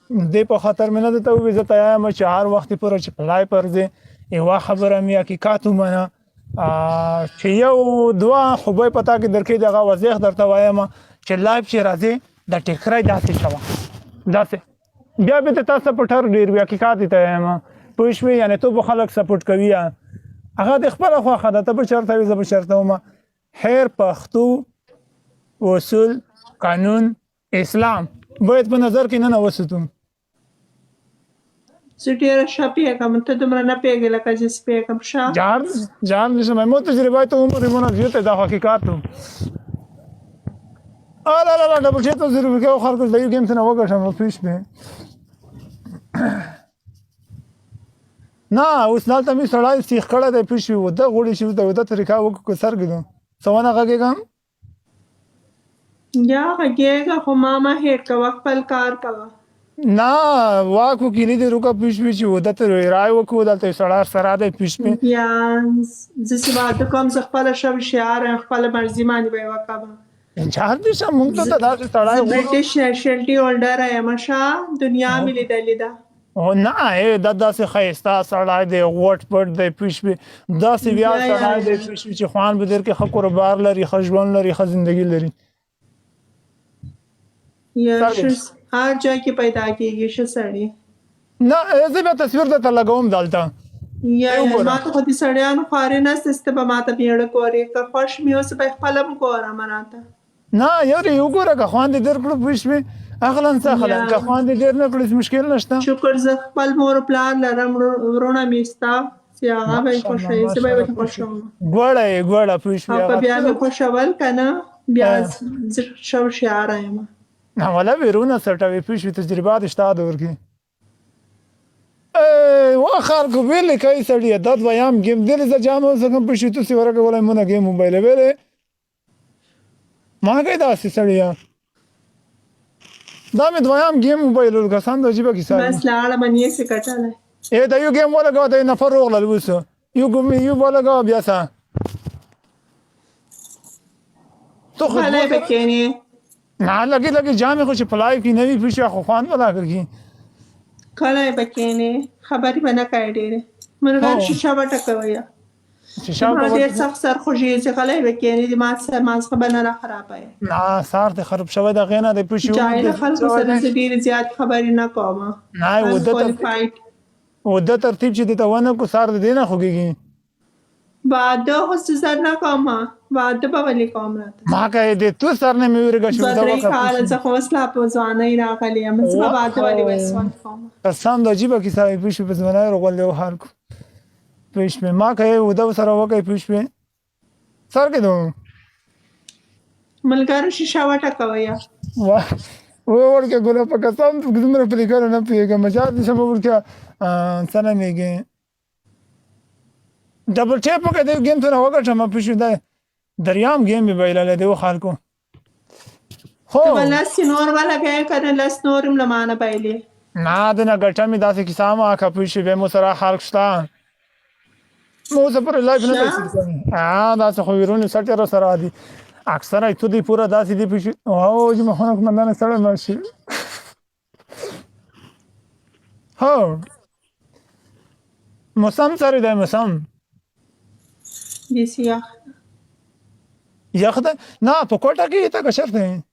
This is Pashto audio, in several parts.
دې په خاطر مې نه درته وویل، زه تیار یم چې هر وخت پورې چې په لای پر ځې، یوه خبره مې حقیقت ومنه چې یو دوه خوبۍ په تا کې درکې، دغه واضح درته وایم چې لایف چې راځي د ټیکری داسې شوه داسې بیا به ته تاسو سپورټر ډیر وي، حقیقت ته وایم، پوه شوې؟ یعنې ته به خلک سپورټ کوي، هغه د خپله خوښه ده، ته به چېرته وې، زه به چېرته وم. خیر، پښتو اصول، قانون، اسلام باید په نظر کې نه وساتو. زه ډېره ښه پوهېږم، ته دومره نه پوهېږې لکه زه چې پوهېږم. ښه جار جار نشم، مو تجربه ته عمر مونږ زیاته دا حقیقت. ا لا لا لا، ډبل چیت ضرور کې خلکو د یو ګیم څخه وګټم، پوه شوې؟ نه، اوس دلته مې سړی سیخ کړی دی، پوه شوې؟ وده غوړي شي، د وده طریقه وکړو، سر ګدو څه ونه غږېږم. یا غږېږه، خو ما مه هېر کوه، خپل کار کوه. نه، واکو کې نه دی روکه، پوه شوې؟ چې وده ته رای وکړو، دلته سړی سره دی، پوه شوې؟ یا، زه چې واده کوم، زه خپله ښه هوښیاره یم، خپله مرضي باندې به یې وکړم. چار دې شه، مونږ ته داسې سړی زه برټش نیشنلټي هولډر یم، ښه دنیا مې لیدلې ده. او نه، دا داسې ښایسته سړی دی، غوټ پټ دی، پوه شوې؟ داسې بیا سړی دی، پوه شوې، چې خوان به در کې ښه کاروبار لري، ښه ژوند لري، ښه زندګي لري. یا، هر ځای کې پیدا کېږي ښه سړي. نه، زه بیا تصویر درته لګوم دلته. یا، ما ته خو د سړیانو خواري نشته چې ته به ما ته مېړه ګورې. که خوښ مې اوسه به خپله هم ګورم راته. نه یاري، وګوره، که خوند دې درکړو، پوه شوې، اخلاً سهلاً، که خوند دې ډېر نه کړو، هېڅ مشکل نشته. شکر، زه خپل مور او پلار لرم، وروڼه مې شته چې هغه به یې خوښوي، زه به یې ورته خوښوم. ګوړه یې ګوړه، پوه شوې؟ او که بیا مې خوښول که نه، بیا زه ښه هوښیاره یم. نه ولا، ویرونه سټوي، پوه شوې؟ تجربه دې شته د ورکې. وا خلکو، ویلې کوي سړیه، دا دویم ګیم دې زه جام اوس کوم په شي تاسو ورکه ولای مونږ ګیم موبایل ویلې ما کوي داسې سړیه. دا مې دویم ګیم موبایل کسان د عجیبه کیسه. بس لاړه منې څه کټله. ای، دا یو ګیم ولګاو، دا نفر روغلل، اوس یو ګیم یو ولګاو بیا څه ته خو غلی به کښېنې. نه، لګي لګي جامې خو چې په لایف کې نه وي، پوه شوې، خو خوند به راکړي. کلی به کښېنې، خبرې به نه کوې ډېرې. ملګرو، شیشه وټکوئ. شیشه ما ډېر سخت سر خوږېږي، غلی به کښېنې، د ما سر مازغه به نه را خرابوې. نه، سر دې خراب شوی د هغې نه دی، پوه شوې؟ جاهله خلکو سره زه ډېرې زیاتې خبرې نه کوم. نه، وده ترتیب چې دې ته ونه کو، سر دې نه خوږېږي. واده خو څه سر نه کوم، واده به ولې کوم راته؟ ما که د تو سر نه مې ویرګه چې 2-3 کاله، زه خو اوس لا په ځوانۍ راغلې یم، زه به واده ولې اوس کوم؟ قسم د عجیبه کیسه وي، پوه شوې؟ په ځوانۍ راغلې و خلکو، پوه شوې؟ ما که وده سره وکړې، پوه شوې، سر کې دوم. ملګرو، شیشه وټکوئ. واه ورکه ګله، په قسم دومره په لیکلو نه پوهېږم، مجاز دې شم ورکه، څه نومېږي، ډبل ټیپ وکړه، د ګیم ته وګټم، پوه شوې؟ دا دریام ګیم مې بایللی دی خلکو خو ته به لس نور ولګوې که نه، لس نور هم له ما نه بایلې. نه، د نه ګټه مې داسې کیسه ما که، پوه شوې، بیا مو سره خلک شته، مو اوسه پورې لایف نه دی. داسې خو ویرونو سټې را سره دي اکثره ته دی پوره داسې دی، پوه شوې؟ او چې مخونه کومندانه سړی مړ شي. هو، موسم سره دی، موسم دیسی یخ. یخ ده نه، په کوټه کې ته که چېرته؟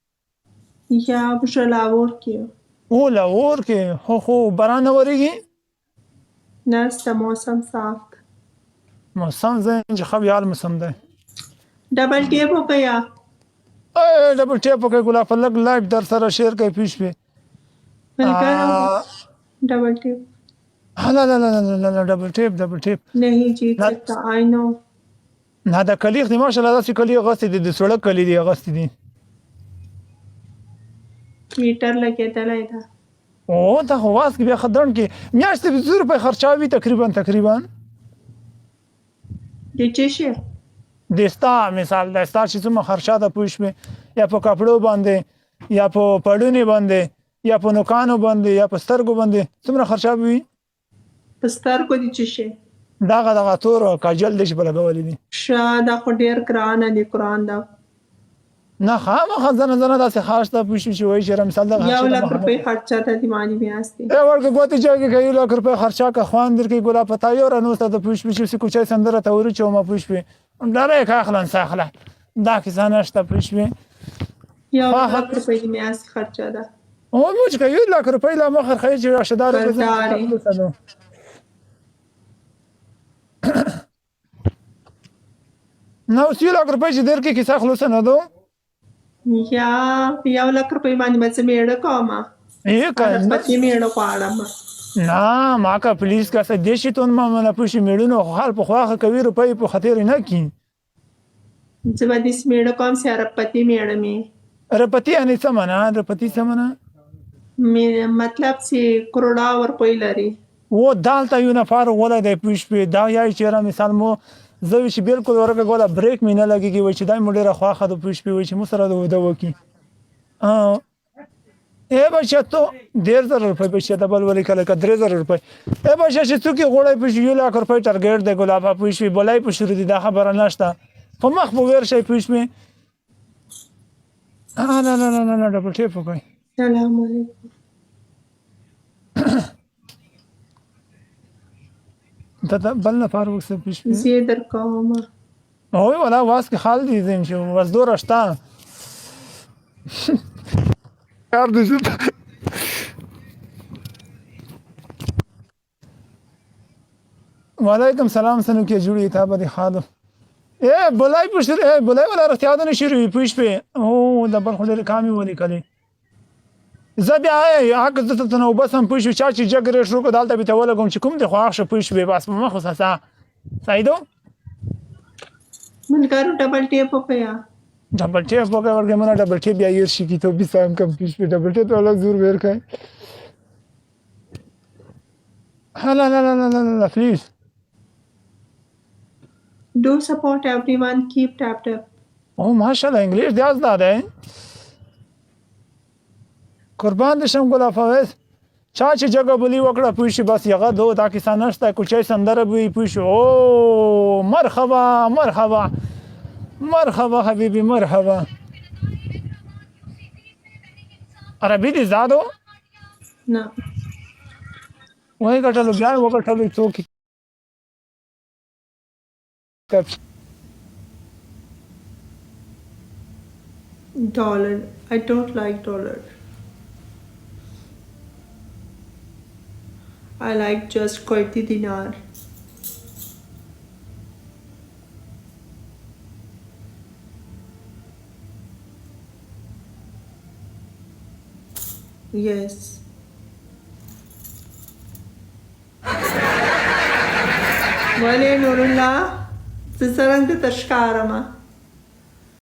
یا، په لاهور کې. او لاهور کې، خو خو باران نه ورېږي؟ نشته، موسم صاف ده. موسم زه چې ښه ویال موسم دی. ډبل ټیپ وکړه. ډبل ټیپ وکړه ګلا، په لږ لایف در سره شیر کوي، پوه شوې؟ ډبل ټیپ. لا لا لا لا لا لا، ډبل ټیپ، ډبل ټیپ. نہیں جیت سکتا، آی نو. نه، دا کلی خو ماشاءالله داسې کلی اغوستي دي، د سړک کلی دي اغوستي دي. هیټر لګېدلی ده. او دا خو واس کې بیا خدان کې میاشتې به 100 روپۍ خرچه وي تقریبا تقریبا. د څه شي؟ د ستا مثال د ستا چې څومره خرچه ده، پوه شوې، یا په کپړو باندې، یا په پړونې باندې، یا په نوکانو باندې، یا په سترګو باندې څومره خرچه وي؟ په سترګو دي څه شي؟ دغه دغه تور کاجل دې چې په لګولې دي. ښه، دا خو ډېر ګرانه دی، قرآن دا. نه خامخا ځنه ځنه داسې خاص ته پوه شي چې وایي چې مثال دغه یو لک روپۍ خرچه ده د مالي میاشتې. ای ورکه ګوتې جګې که یو لک روپۍ خرچه که خوان درکې ګلا په تا یو رانوسته ته پوه شوې چې کوچۍ سندره ته ورچو ما پوه شوې ډره که اخلن ساخله دا کیسه نشته پوه شوې. یو لک روپۍ د میاشتې خرچه ده. او موږ که یو لک روپۍ لا مخ خرخې چې راشه دا نو اوس یو لک روپۍ چې درکې کیسه خلاصه نه ده. یا یو لک روپۍ باندې به زه مېړه کوم. یې که اربتي مېړه غواړم. نه ما که پلیز که څه دې شي تون ما منه پوه شي مېړونه خو خال په خواښه کوي روپۍ په خاطر نه کي. زه به داسې مېړه کوم چې اربتي مېړه مې. اربتي یعنې څه معنا؟ اربتي څه معنا؟ مطلب چې کروړه روپۍ لري. و دالته یو نفر غولی دی پوه شوې، دا یای چې یاره مثال مو زه وي چې بالکل ورکه ګوله بریک مې نه لګېږي، وایي چې دا مو ډېره خوښه ده پوه شوې، وایي چې مو سره د واده وکړي. ای بچیه ته 1,500 روپۍ بچیه د بل ولیکه لکه 3,000 روپۍ. ای بچیه چې څوک یې غوړی پوه شي یو لک روپۍ ټارګېټ دی ګلابه پوه شوې، بلای په شروع دي دا خبره نشته، په مخ به ویر شی پوه شوې. نه نه نه نه نه ډبل ټیپ وکړئ. سلام علیکم. ته بل نفر وکړه پوه شوې. زه یې درکوم. هو ولا واس کې خال دي زم چې بس دوره شته کار دې شو. وعلیکم سلام سنو کې جوړی تا به دې خالو. اے بلای پوښتل اے بلای ولا رښتیا ده نه شروع پوښ په او د بل خو ډېر کامې ولیکلې. زه بیا حق زه ته نو بس هم پوه شو چا چې جګ ریټ وکړو دلته به ته ولګوم چې کوم دې خوښ شو پوه شوې بس په مخ وسه سایدو. ملګرو ډبل ټیپ وکړئ. ډبل ټیپ وکړه ورګه مونږ ډبل ټیپ بیا یې شي کی ته به سم کم پوه شوې ډبل ټیپ ته لږ زور ور کوي. لا لا لا لا لا لا پلیز. Do support everyone, keep tap tap. او ماشاءالله انګلیش دی از ده. قربان دې شم ګل فویز. چا چې جګه بلی وکړه پوه شي بس یغه دو دا کیسه نشته کوچۍ سندره به وي پوه شي. او مرحبا مرحبا مرحبا حبیبي مرحبا. عربي دې زده ده؟ نه. وایي ګټلو بیا یې وګټلو څوک. Dollar. I don't like dollar. I like just Kuwaiti dinar. Yes. ولې نورالله زه څرنګه درته ښکارم؟